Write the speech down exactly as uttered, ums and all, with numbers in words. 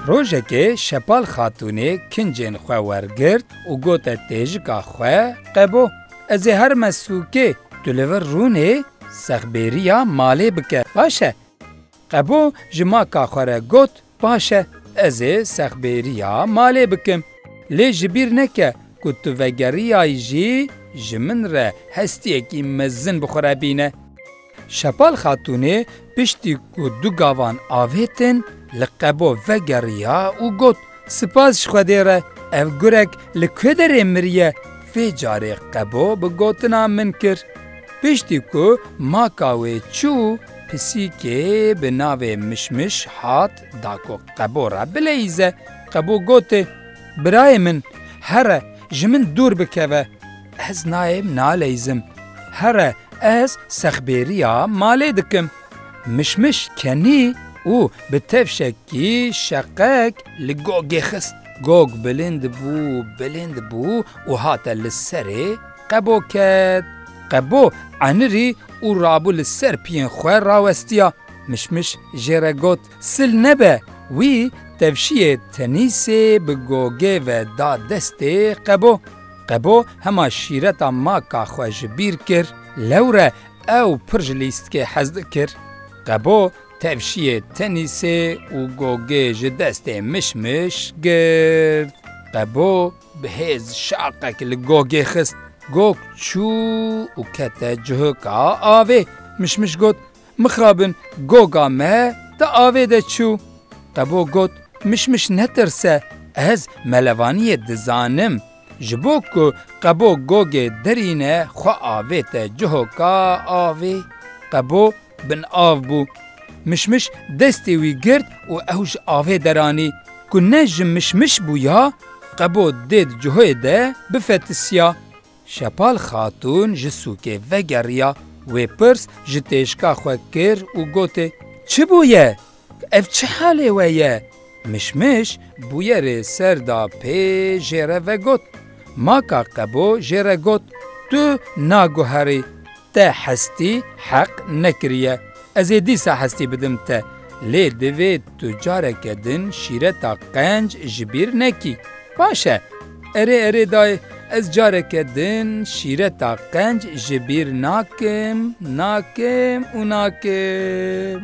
Rojekê Şepal Xatûnê kincên xwe wergirt û gote têjika xwe, Qebo, ez ê herime sûkê, tu li vir rûnê, sexbêriya malê bike. Baş e. Qebo ji maka xwe re got, Baş e, ez ê sexbêriya malê bikim. Lê ji bîr neke ku tu vegeriyayî jî ji min re hestiyekî mezin bi xwe re bîne. Şepal Xatûnê piştî ku du gavan avêtin, li Qebo vegeriya û got, Spas ji Xwedê re, ev gurek li ku derê miriye? Vê carê Qebo bi gotina min kir. Piştî ku maka wê çû, pisîkê bi navê Mişmiş hat da ku Qebo re bileyîze. Qebo gotê, Birayê min, here, ji min dûr bikeve. Ez nayêm naleyzim. Here, ez sexbêriya malê dikim. Mişmiş kenî û bi tevşekî şeqek li gogê xist. Gog bilind bû, bilind bû û hate li serê Qebo ket. Qebo enirî û rabû li ser piyên xwe rawestiya. Mişmiş jê re got, Sil nebe! Wî tevşiyê tenîsê bi gogê ve da destê Qebo. Qebo hema şîreta maka xwe ji bîr kir. Lewre ew pir ji lîstikê hez dikir. Qebo tevşiyê tenîsê û gogê ji destê Mişmiş girt. Qebo bi hêz şaqek li gogê xist. Gog çû û kete cihika avê. Mişmiş got, Mixabin, goga me di avê de çû. Qebo got, Mişmiş netirse, ez melevaniyê dizanim. Ji bo ku Qebo gogê derîne xwe avête cihoka avê. Qebo bin av bû. Mişmiş destê wî girt û ew ji avê deranî. Ku ne ji Mişmiş bûya, Qebo dê di cihoyê de bifetisiya. Şepal Xatûn ji sûkê vegeriya, wê pirs ji têşka xwe kir û gotê, Çi bûye? Ev çi halê we ye? Mişmiş bûyerê ser da pê jê re vegot, Maka Qebo jê re got, Tu naguherî, te hestî heq nekiriye. Ez ê dîsa hestî bidim te. Lê divê tu careke din şîreta qenc ji bîr nekî. Baş e. Erê, erê dayê, ez careke din şîreta qenc ji bîr nakim, nakim û nakim.